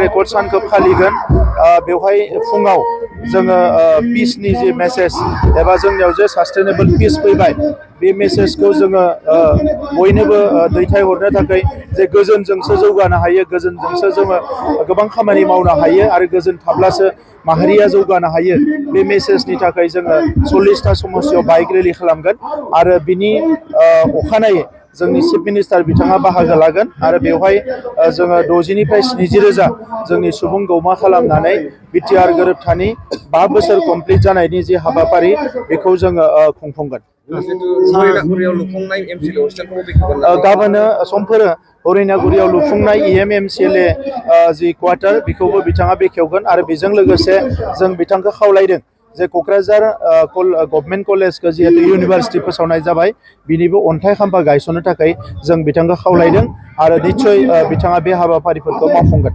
Record सानखौ फालिगोन बेवहाय फुङाव जोङो पिसनि जे मेसेज एबा जोंनियाव जे सास्टेनेबल पिस फैबाय बे मेसेजखौ जोङो बयनोबो दैथायहरनो थाखाय जे गोजोनजोंसो जौगानो हायो, गोजोनजोंसो जोङो गोबां खामानि मावनो हायो आरो गोजोन थाब्लासो माहारिया जौगानो हायो। बे मेसेजनि थाखाय जोङो 40टा समस्यायाव बाइक रेलि खालामगोन आरो बिनि अखानायै जोंनि चिफ मिनिस्टार बिथाङा बाहागो लागोन आरो बेवहाय जोङो 60 निफ्राय 70 रोजा जोंनि सुबुं गौमा खालामनानै बिटिआर गोरोबथानि 5 बोसोर कमप्लिट जानायनि जे हाबाफारि बेखौ जोङो खुंफुंगोन। गाबोनो समफोरो हरिनागुरियाव लुफुंनाय EMMCLA जि क्वार्टार बेखौबो बिथाङा बेखेवगोन आरो बेजों लोगोसे जों बिथांखौ खावलायदों जे क'क्राझार गभर्नमेन्ट कलेजखौ जिहेतु इउनिभार्सिटि फोसावनाय जाबाय बिनिबो अन्थाइ खाम्फा गायसननो थाखाय जों बिथांखौ खावलायदों आरो निस्सय बिथाङा बे हाबाफारिफोरखौ मावफुंगोन।